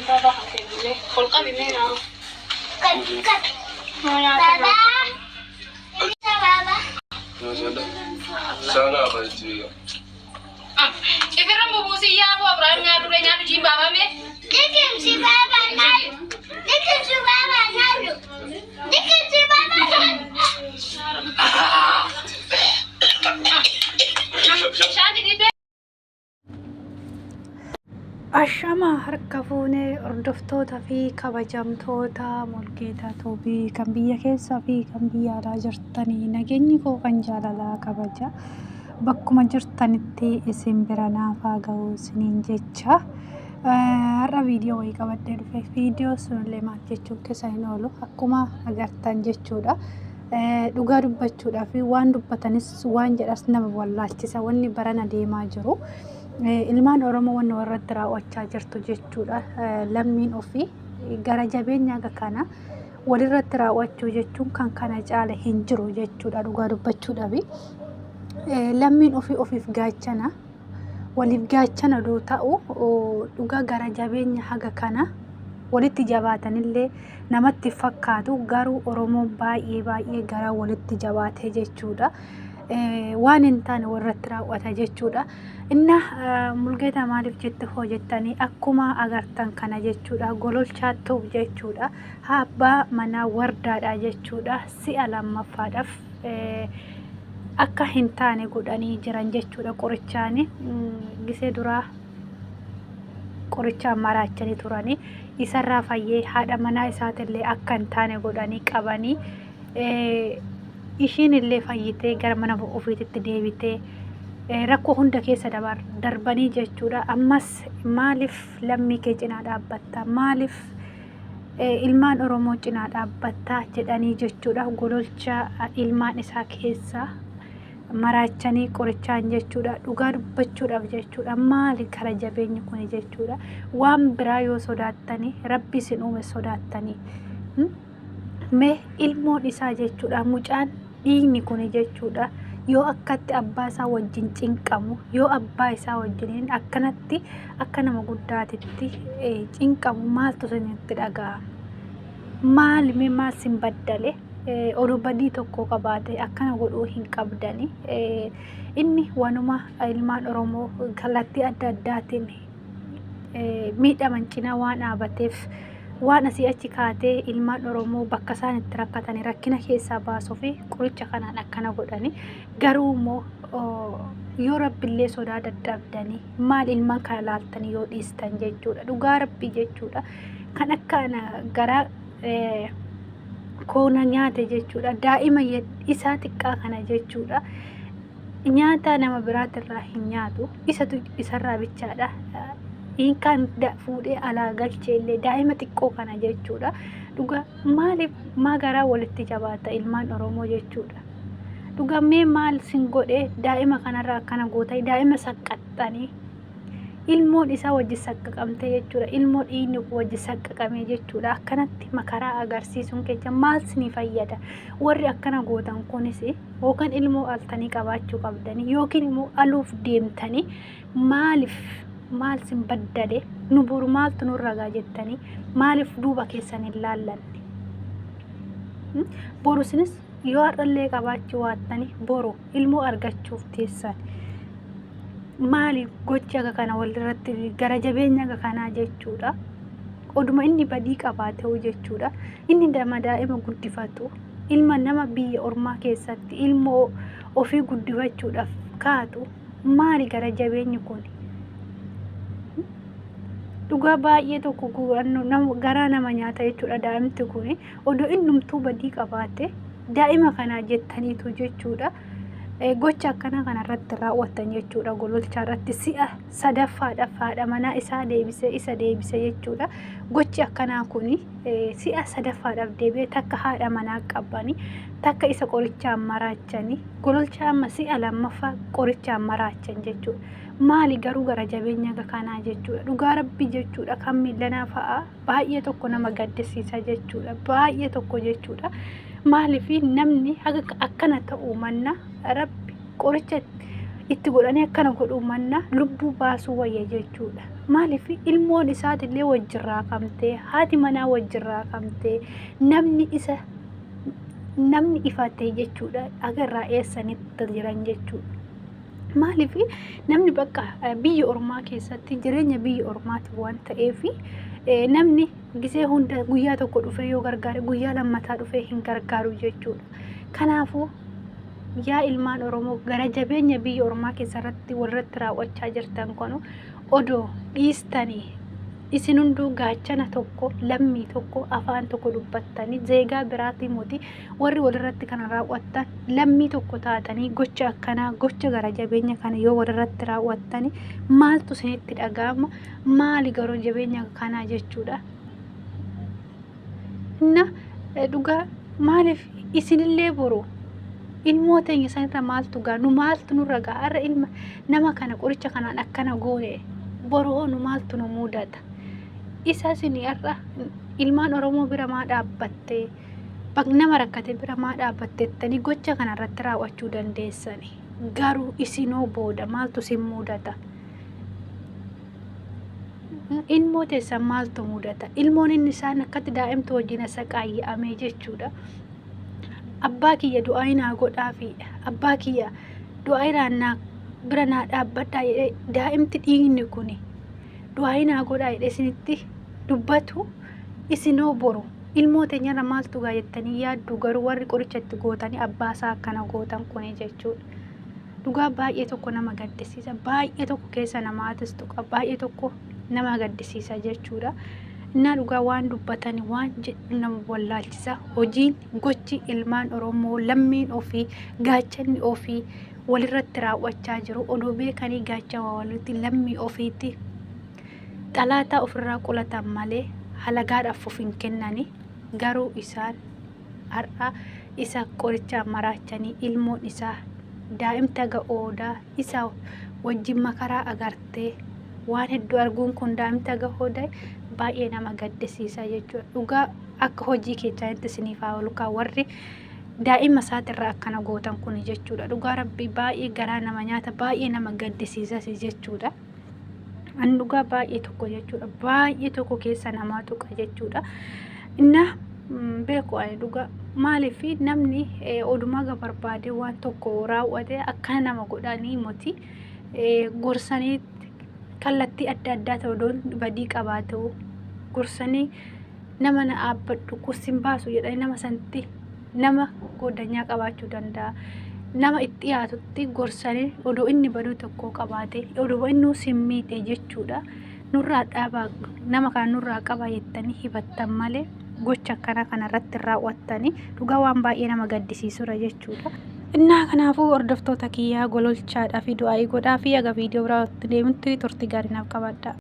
Baba kan kenname. Ol qabi mee naa. Baba. Baba. Sana afaanitti. Ifirra bubuusi yaaboo Abiraam nyaadhu ree nyaadhu jiin baabame. Liqimsi baba nyaadhu. Liqimsi baba nyaadhu. Liqimsi baba nyaadhu. Bishaan dhiibee. Ashama harka fuunee hordoftoota fi kabajamtoota Mulgeetaa Tuubii kan biyya keessaa fi kan biyya alaa jirtanii nageenyi koo kan jaalalaa kabaja bakkuma jirtanitti isin bira naaf haa ga'u isiniin jecha har'a viidiyoo wayii qabadhee dhufe viidiyoo sunillee maal jechuun keessa hin oolu akkuma agartan jechuudha. Dhugaa dubbachuudhaaf waan dubbatanis waan jedhas nama wallaalchisa wanni barana deemaa jiru. Ilmaan Oromoo wanni warratti raawwachaa jirtu jechuudha. Lammiin ofii gara jabeenya akka kana walirratti raawwachuu jechuun kan kana caale hin jiru jechuudha dhugaa dubbachuudhaaf. Lammiin ofii ofiif gaachana. Waliif gaachana odoo ta'u dhugaa gara jabeenya haga kana walitti jabaatanillee namatti fakkaatu garuu Oromoon baay'ee baay'ee garaa walitti jabaatee jechuudha. Waan hin taane warratti raawwata jechuudha. Inna Mulgeetaa maaliif jette hoo jettanii akkuma agartan kana jechuudha. Gololchaa tuub jechuudha. Abbaa manaa wardaadha jechuudha. Si'a lammaffaadhaaf akka hin taane godhanii jiran jechuudha qorichaani. Gisee duraa qorichaan maraachanii turanii isarraa fayyee haadha manaa isaatillee akka hin taane godhanii qabanii ishiin illee fayyitee gara mana ofiititti deebitee rakkoo hunda keessa darbanii jechuudha. Ammas maaliif lammii kee cinaa dhaabbatta? Maaliif ilmaan Oromoo cinaa dhaabbatta jedhanii jechuudha. Gololcha ilmaan isaa keessaa maraachanii qorichaan jechuudha. Dhugaa dubbachuudhaaf jechuudha. Maali kara jabeenyi kuni jechuudha. Waan biraa yoo sodaattanii rabbi isin uume sodaattanii. Mee ilmoon isaa jechuudha mucaan dhiigni kuni jechuudha yoo akkatti abbaa isaa wajjin cinqamu yoo abbaa isaa wajjiniin akkanatti akka nama guddaatitti cinqamu maaltu isinitti dhaga'ama? Maali mee maal sin baddale? Oduu badii tokko qabaate akkana godhuu hin qabdani. Inni wanuma ilmaan Oromoo kallattii adda addaatiin miidhaman cinaa waan dhaabateef waan asii achi kaatee ilmaan Oromoo bakka isaan itti rakkatanii rakkina keessaa baasuu fi qoricha kanaan akkana godhani. Garuu immoo yoo rabbillee sodaa dadhabdanii maal ilmaan kana laaltanii yoo dhiistan jechuudha. Dhugaa rabbii jechuudha. Kan akka ana garaa koona nyaate jechuudha. Daa'ima isaa xiqqaa kana jechuudha. Nyaata nama biraatirraa hin nyaatu. Isatu isarraa bichaadha. Hiinkaan fuudhee alaa galchee illee daa'ima xiqqoo kana jechuudha. Dhugaa maaliif maa garaa walitti jabaata ilmaan Oromoo jechuudha. Dhugaa mee maal sin godhee daa'ima kanarraa akkana goota daa'ima saqqaxxanii ilmoon isaa wajji saqqaqamtee jechuudha. Ilmoo dhiigni kun wajji saqqaqamee jechuudha. Akkanatti makaraa agarsiisuun keessa maal sinii fayyada? Warri akkana gootan kunis yookaan ilmoo altanii qabaachuu qabdanii yookiin immoo aluuf deemtanii maaliif maal sin baddale nu boru maaltu nurra gaa jettanii maaliif duuba keessan hin laallanne? Boru isinis yoo har'allee qabaachuu waattanii boru ilmoo argachuuf teessan. Maali gochi akka kana walirratti gara jabeenya akka kanaa jechuudha. Oduma inni badii qabaatee jechuudha. Inni nama daa'ima guddifatu ilma nama biyya ormaa keessatti ilmoo ofii guddifachuudhaaf kaatu maali gara jabeenyi kun? Dhugaa baay'ee tokko garaa nama nyaata jechuudha daa'imti kun. Odoo innumtuu badii qabaate daa'ima kanaa jettaniitu jechuudha. Gocha akkanaa kana irratti raawwattan jechuudha. Gololchaa irratti si'a sadaffaadhaaf haadha manaa isaa deebisee isa deebise jechuudha. Gochi akkanaa kun si'a sadaffaadhaaf deebi'ee takka haadha manaa qabanii takka isa qorichaan maraachanii gololchaa amma si'a lammaffaa qorichaan maraachan jechuudha. Maali garuu gara jabeenya akka kanaa jechuudha. Dhugaa rabbii jechuudha kan miillanaa fa'aa baay'ee tokko nama gaddisiisa jechuudha. Baay'ee tokko jechuudha. Maaliif namni haga akkana ta'uu manna rabbi qoricha itti godhanii akkana godhuu manna lubbuu baasuu wayya jechuudha. Maaliif ilmoon isaatillee wajjin raakamtee, haati manaa wajjin raakamtee, namni isa namni ifatee jechuudha agarraa eessanitti jiran jechuudha. Maaliif namni bakka biyya ormaa keessatti jireenya biyya ormaati waan ta'eef namni gisee hunda guyyaa tokko dhufee yoo gargaare guyyaa lammataa dhufee hin gargaaru jechuudha. Kanaafuu yaa ilmaan Oromoo gara jabeenya biyya ormaa keessarratti walirratti raawwachaa jirtan kunu odoo dhiistanii isin hunduu gaachana tokko lammii tokko afaan tokko dubbattanii zeegaa biraatii moti warri walirratti kana raawwattan lammii tokko taatanii gocha akkanaa gocha gara jabeenya kana yoo walirratti raawwattani maaltu isinitti dhaga'ama maali garuu jabeenya kanaa jechuudha. Na dhugaa maaliif isinillee boru ilmoo teenya sanirra maaltu gaa nu maaltu nurra gaa har'a ilma nama kana qoricha kanaan akkana goone boru hoo nu maaltu nu mudata isa isin har'a ilmaan Oromoo bira maa dhaabbattee nama rakkate bira maa dhaabbatteettanii gocha kana irratti raawwachuu dandeessani garuu isinoo booda maaltu isin mudata. Ilmoo teessan maaltu mudata? Ilmoon inni isaan akkatti daa'imtu wajjin asaqaayya'amee jechuudha. Abbaa kiyya du'aa naa godhaafi abbaa kiyya du'aa naa bira naa dhaabbadhaa jedhee daa'imti dhiigni kuni du'aa naa godhaa jedhee isinitti dubbatu isinoo boru ilmoo teenyarra maaltu gaa jettanii yaaddu garuu warri qoricha itti gootanii abbaa isaa akkana gootan kuni jechuudha. Dhugaa baay'ee tokko nama gaddisiisa. Baay'ee tokko keessa namaatis tuqa. Baay'ee tokko nama gaddisiisa jechuudha. Innaa dhugaa waan dubbatani waan jedhu nama wallaalchisa. Hojiin gochi ilmaan Oromoo lammiin ofii gaachanni ofii walirratti raawwachaa jiru. Odoo beekanii gaachama walitti lammii ofiitti xalaataa ofirraa qolatan malee halagaadhaaf of hin kennani. Garuu isaan har'a isa qorichaan maraachanii ilmoon isaa daa'imti haga oodaa isa wajjin makaraa agartee waan hedduu arguun kun daa'imti haga oodaa baay'ee nama gaddisiisa jechuudha. Dhugaa akka hojii keessaanitti isiniif haa oolu kaa warri daa'ima isaatirraa akkana gootan kun jechuudha. Dhugaa rabbii baay'ee garaa nama nyaata baay'ee nama gaddisiisas jechuudha. Ani dhugaa baay'ee tokko jechuudha. Baay'ee tokko keessa namaa tuqa jechuudha. Inna beeku ani dhugaa maaliif namni odumaa ga barbaade waan tokko raawwate akkana nama godhanii moti gorsanii kallattii adda addaa ta'u odoon badii qabaatu gorsanii nama na dhaabbadhu kursin baasu jedhanii nama sanatti nama goddanyaa qabaachuu danda'a. Nama itti dhiyaatutti gorsanii odoo inni baduu tokko qabaate odoo inni sin miidhe jechuudha. Nurraa dhaabaa nama kana nurraa qaba jettanii hibattan malee gocha akkanaa kanarratti hin raawwattanii dhugaa waan baay'ee nama gaddisiisudha jechuudha. Innaa kanaafuu hordoftoota kiyyaa gololchaadhaa fi du'aa'ii godhaa fi haga viidiyoo biraatti deemutti turtii gaarii naaf qabaadhaa.